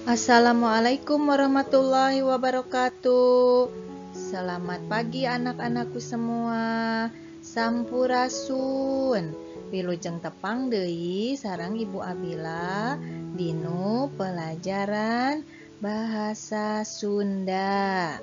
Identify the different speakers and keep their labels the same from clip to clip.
Speaker 1: Assalamualaikum warahmatullahi wabarakatuh. Selamat pagi anak-anakku semua. Sampurasun. Wilujeng tepang deui sareng Ibu Abila dinu pelajaran Bahasa Sunda.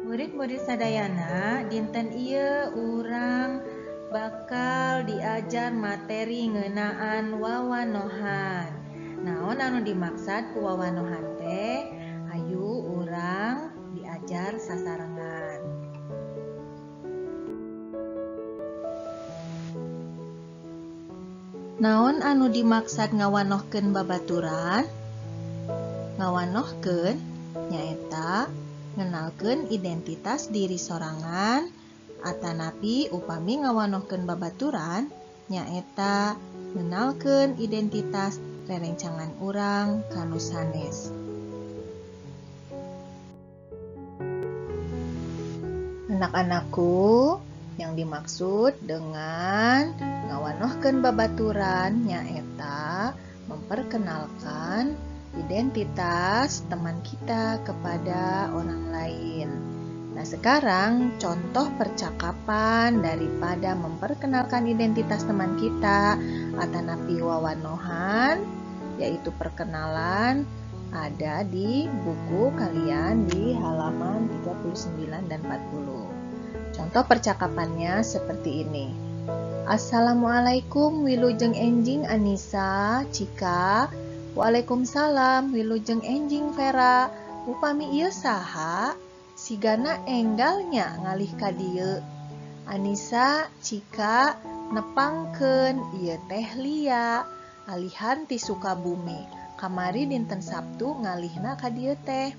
Speaker 1: Murid-murid sadayana, dinten ieu urang bakal diajar materi ngeunaan wawanohan. Naon anu dimaksad ku wawanohan teh? Hayu urang diajar sasarengan. Naon anu dimaksad ngawanohkeun babaturan? Ngawanohkeun nyaeta ngenalkeun identitas diri sorangan atanapi upami ngawanohkeun babaturan nyaeta ngenalkeun identitas rerencangan urang ka nu sanes. Anak-anakku, yang dimaksud dengan ngawanohkeun babaturan nyaeta memperkenalkan identitas teman kita kepada orang lain. Nah, sekarang contoh percakapan daripada memperkenalkan identitas teman kita atanapi wawanohan, yaitu perkenalan, ada di buku kalian di halaman 39 dan 40. Contoh percakapannya seperti ini. Assalamualaikum wilujeng enjing Anissa, Cika. Waalaikumsalam wilujeng enjing Vera. Upami ieu saha? Sigana enggalnya ngalih ka dieu. Anissa, Cika, nepangkeun ieu teh Lia, alihan ti Sukabumi. Kamari dinten Sabtu ngalihna ka dieu teh.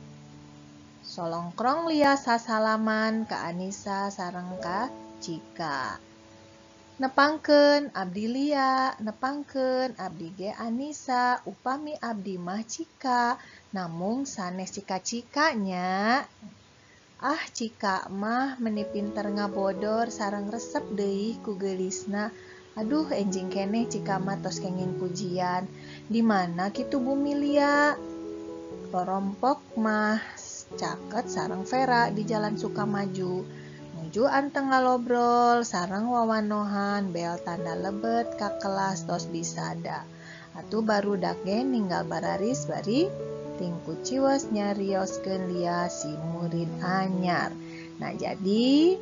Speaker 1: Solongkrong Lia sasalaman ka Anissa sareng ka Cika. Nepangkeun abdi Lia, nepangkeun abdi ge Anissa, upami abdi mah Cika, namung sanes Cika-cikanya. Ah, Cika mah meni pinter ngabodor sareng resep deui ku geulisna. Aduh, enjing keneh Cika mah tos kenging pujian. Di mana kitu bumi Lia? Rorompok mah caket sareng Vera di Jalan Sukamaju. Nuju anteng ngalobrol sareng wawanohan bel tanda lebet ka kelas tos disada. Atuh barudak ge ninggal bararis bari tingku ciwas nyarioskeun Lia si murid anyar. Nah, jadi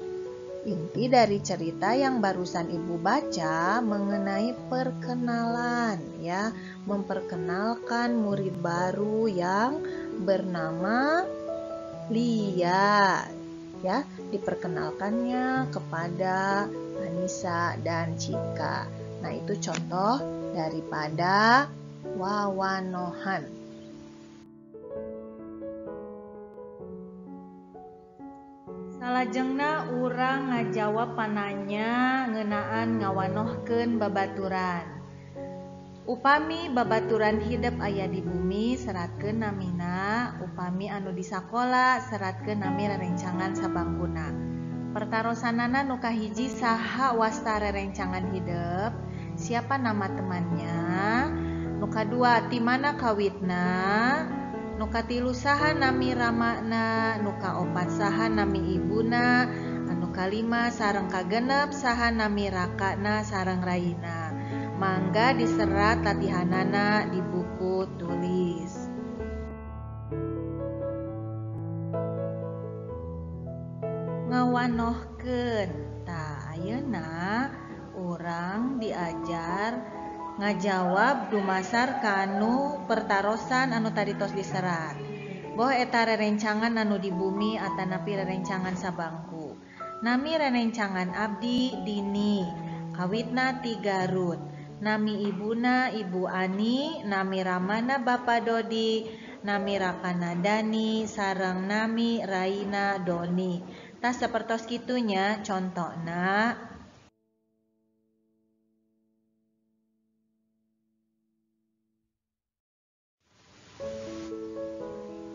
Speaker 1: inti dari cerita yang barusan Ibu baca mengenai perkenalan ya, memperkenalkan murid baru yang bernama Lia ya, diperkenalkannya kepada Anissa dan Cika. Nah, itu contoh daripada wawanohan. Salajengna urang ngajawab pananya ngeunaan ngawanohkeun babaturan. Upami babaturan hidep aya di bumi seratkeun namina, upami anu di sakola seratkeun nami rerencangan sabangkuna. Pertarosanana nu kahiji saha wasta rerencangan hidep, siapa nama temannya, nu kadua ti mana kawitna, nu katilu saha nami ramana, nu kaopat saha nami ibuna, anu kalima sareng kagenep saha nami rakana sareng raina. Mangga diserat latihanana di buku tulis. Ngawanohkeun. Tah, ayeuna urang diajar ngajawab dumasar kanu pertarosan anu tadi tos diserat. Boh eta rerencangan anu di bumi atanapi rerencangan sabangku. Nami rerencangan abdi Dini, kawitna ti Garut. Nami ibuna Ibu Ani, nami ramana Bapak Dodi, nami rakana Dani, sareng nami Raina Doni. Tah sapertos kitunya contona.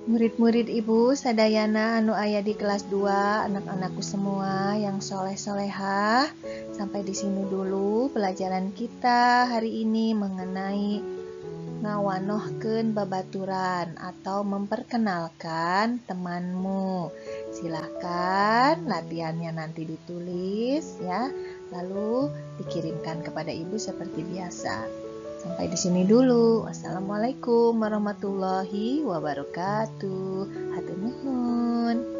Speaker 1: Murid-murid Ibu sadayana anu aya di kelas 2, anak-anakku semua yang soleh-solehah, sampai di sini dulu pelajaran kita hari ini mengenai ngawanohkeun babaturan atau memperkenalkan temanmu. Silahkan latihannya nanti ditulis ya, lalu dikirimkan kepada Ibu seperti biasa. Sampai di sini dulu. Wassalamualaikum warahmatullahi wabarakatuh. Hatur nuhun.